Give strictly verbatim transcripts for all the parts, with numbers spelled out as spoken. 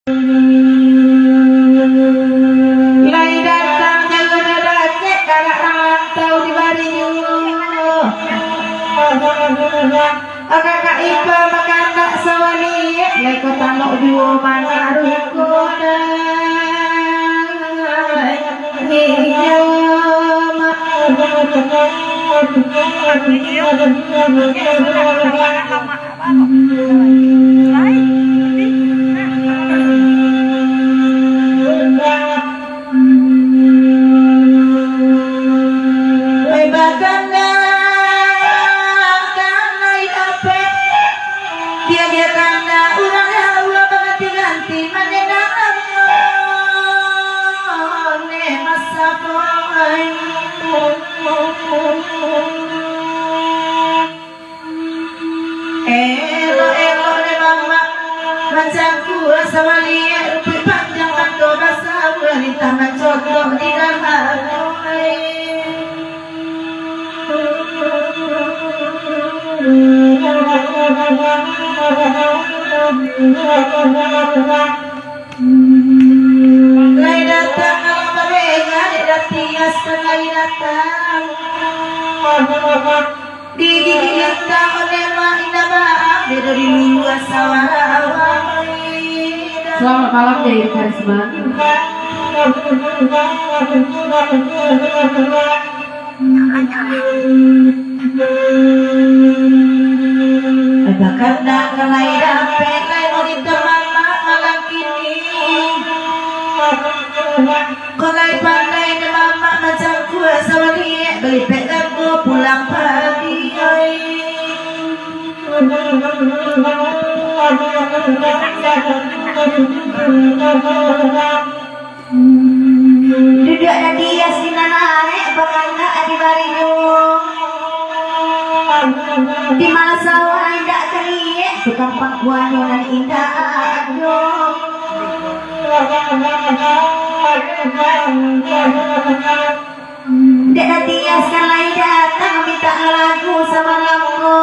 Lai datang jalur dakek, karak rantau di Bario. Kakak ipa makanak sawaliak, lai ko talok duo manaruh kodai. Iyo, mak. Oi, bakanda, kanai ape? Dia, dia kanda urang ya Allah, baganti-ganti manenang Allah. Ne masa boy. Elok-elok dek mamak, macam kuah sawaliak, rumpik panjang mando basau, lintah mancotok di dalam. Lai datang alam babega, dek datias kan lai datang. Digigik lintah oleh mak indak baang, beda di luluah sawah. Selamat malam, Jair Karisma. Bakandak kalai dapek, lai mau ditemama malam kini. Kalai pandai dimamak macam kuah sawaliak, balipek gago pulang pagi, oi. Duduak datias di nan aek, bakandak di barinyo. Di malah sawah indak kaliek, tukang pangkuanyo nan indak ado. Dek datias kan lai datang mintak lagu samalam ko.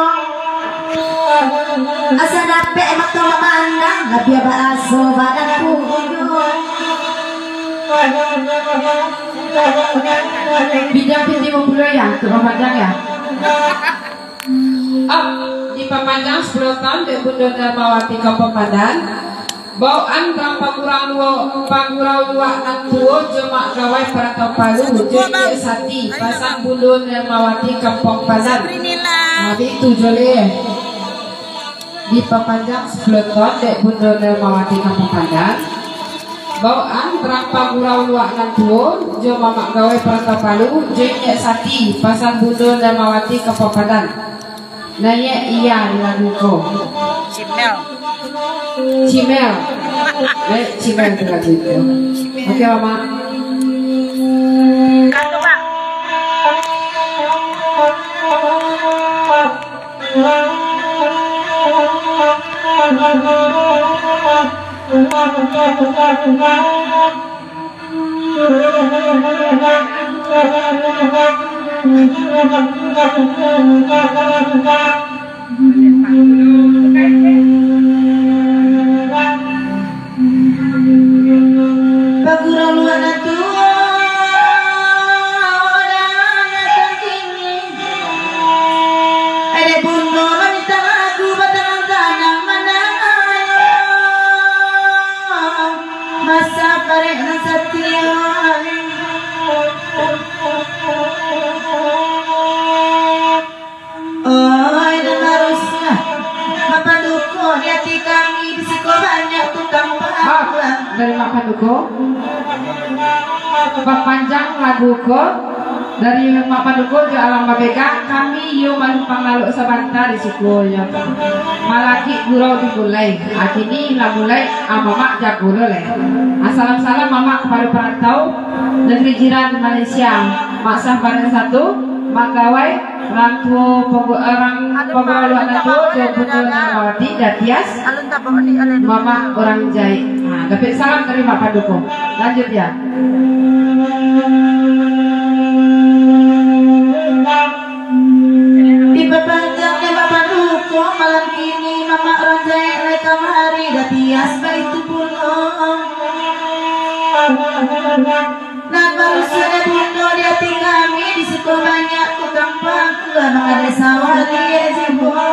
Asa dapek mato mamandang, labiah baaso badan kuyo. Pinjam piti bapulo ya, untuk mamanjang ya. Ah, dipamanjang sapuluah taun dek Bundo Darmawati Kampung Pandan. Bawaan rang pagurau luo, pagurau luak nan tuo jo mak gawai parantau Palu, jo Inyiak Sati, pasan Bundo Darmawati Kampung Pandan. Nah, itu jo leh. Dipapanjang sapuluah taun dek Bundo Darmawati Kampung Pandan. Bawaan rang pagurau luak nan tuo, jo mamak gawai parantau Palu, jo Inyiak Sati, pasan Bundo Darmawati Kampung Pandan. Naiak iya di lagu ko. Cimel. Cimel. Naiak Cimel di lagu ko. Oke, Mama. Kado, Bang. Pagurau luak nan tuo, urang nan tinggi. Dek Bundo mamintak lagu batanang-tanang manangayo. Masa parek nan satio. Oi, nan harusnyo bapanduko di ati kami, di siko banyak tukang pangkuan. Dari Mak Panduko. Papanjang lagu ko dari Mak Panduko jo Alam Babega, kami iyo manumpang lalok sabanta di siko yo. Malakik gurau dimulai, a kini lah mulai, a mamak jago lo lai. A salam-salam mamak kapado parantau, negeri jiran Malaysia, Mak Sah Badan Satu, Mak Gawai, Rang tuo panggu-, eh, rang pangurau luak nan tuo, jo Bundo Darmawati, Datias, Mamak urang jahek. Ha, dapek salam dari Mak Panduko. Lanjut, ya. Dipapanjang dek Mak Panduko, malam kini Mamak urang jahek lai kamari, Datias baitu pulo. Nan baru sudah bundo di ati kami, di siko banyak tukang pangkua, mangadai sawah liek juo.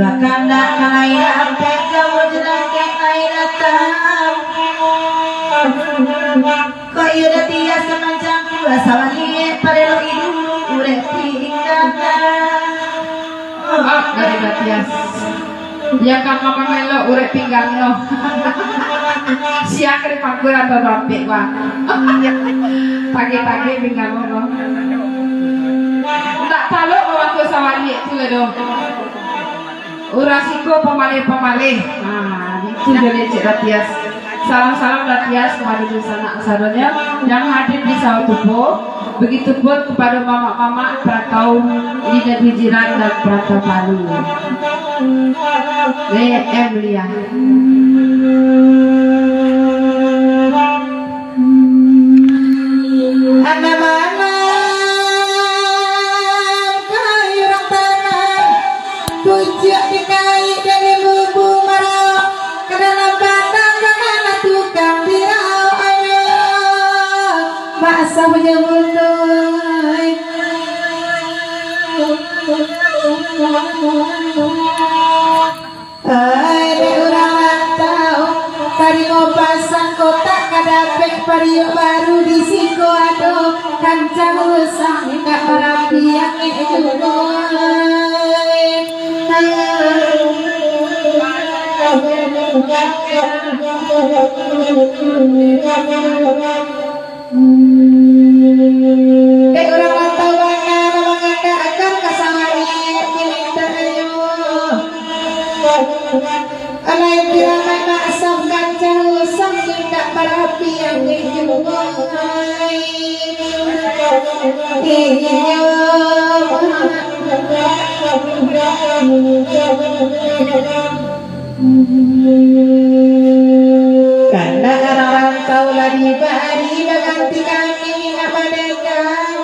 Bakandak ka lai ampek, ka wujud langkek lai datang. Kok iyo dah tias ka mancangkua, sawah liek parelo idulu urek pinggang. Ah, dari dah tias. Yang ka mamamelo urek pinggang no. Sia ka dipangkua atau bampek, Bang. Pagi-pagi pinggang no. Ndak talok mamakai sawah liek tu lah doh. Urang siko pamaleh-pamaleh. Nah, itu jo lecek Datias. Salam-salam Datias kepada dunsanak sadonyo yang hadir di Sawah Tupo. Begitupun kepada mamak-mamak perantau di negeri jiran dan perantau Palu. Eh, eh, mulia. Anak malam, kayu urang tanah, pucuak dikaik dari bubu marau, ka dalam pandang ka anak tukang tirau, ayo, bakso puja bunuh. Ai, dek urang rantau, tarimo pasan kotak ka dapek pariuak baru di siko ado, kancah usang indak barapi angek juo. Dek urang rantau bana, mangandakkan ka sawah liek, dimintak ayo. Alai kiramaik maksam kancah usang, indak barapi angek juo. Iyo. Kandak urang rantau lah dibari baganti kami nak madekang.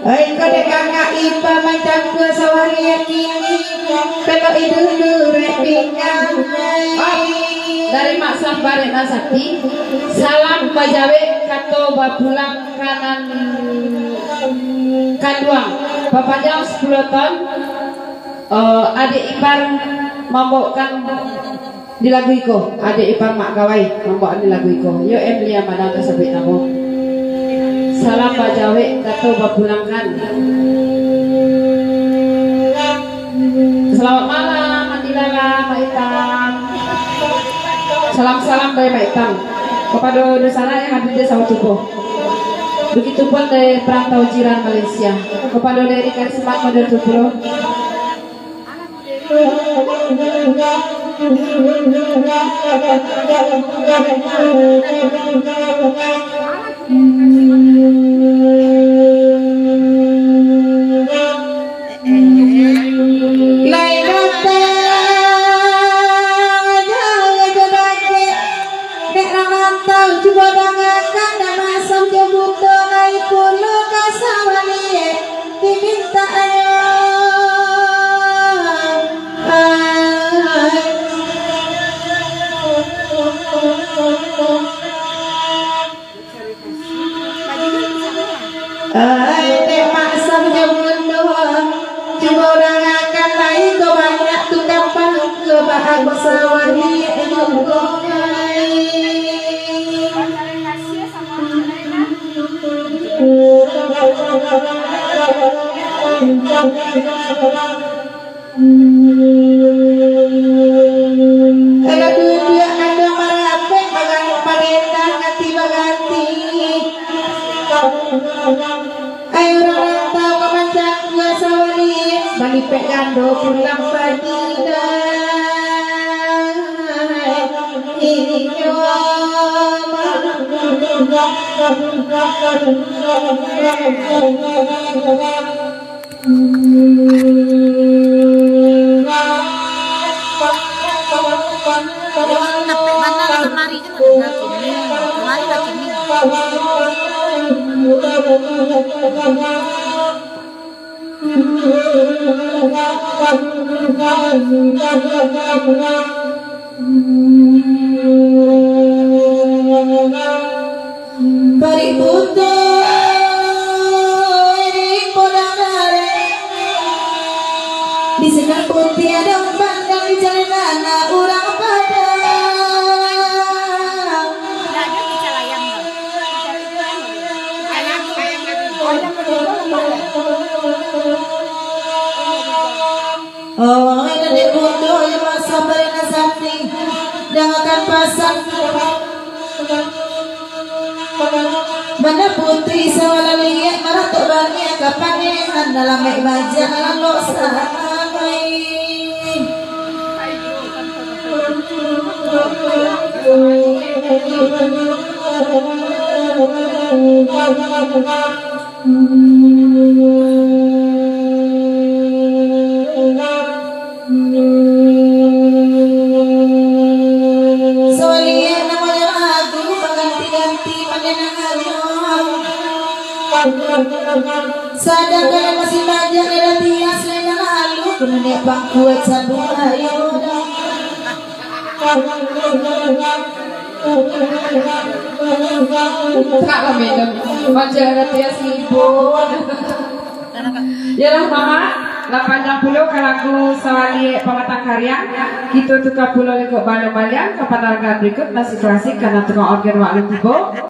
Oi, ko dek kangkak ipa mancangkua sawah liek kini, pelok idulu rek pinggang. Ah, dari Mak Sabar nan sakti, salam bajawek kato bapulang kanan kanduang, bapanjang sapuluah taun. Eh, adik ipar mambaokan di lagu iko, adik ipar Mak Gawai mambaokan di lagu iko. Yo, M Lia Madang tasabuik namo. Salam bajawek kato bapulangkan. Selamat malam, Andi Lala, Mak Itam. Salam-salam dari Mak Itam. Kapado dunsanak yang hadir di Sawah Tupo. Begitupun dari perantau jiran Malaysia. Kapado dari Karisma Model Tupo. Lai datang jauah jo dakek, dek rantau cubo dangakan, nak maso jo buto lai pulo ka sawah liek. Dimintak ayo. Ai, dek maksam jo munduang, cubo dangakan lai ko banyak tukang pangkua, bahago sawah liek juo ai. Kalau duduak ado marapek, baganti parentah, ganti baganti. Ai urang rantau ka mancangkua sawah liek, balipek gando pulang badinai. Inyo mah. Tapi mana lamari kan ada lagi ni. Lamari lagi ni. Baribu tu di Podang Dareh. Di Sinan Putih ado pandang, di jalan anak urang Padang. Oh, ina dek bundo, yo masa barina sati, dangakan pasan. Banda putih sawala liek, maratok baniek ka panehan, dalam mek bajang lalok samai. Sawaliak namonyo lagu baganti-ganti pandangan. Sadang dalam masih banyak dalam hias lain lalu, kena naik pangkuat sambung ayo. Kak Lamedon, macam ada tias ibu. Yalah, Mama, lah panjang pulo ka lagu Sawaliak Pamatang Kariang. Kito tuka pulo lingkup balun balian ka pandangan berikut, masih klasik, karena tukang organ wak alun tibo.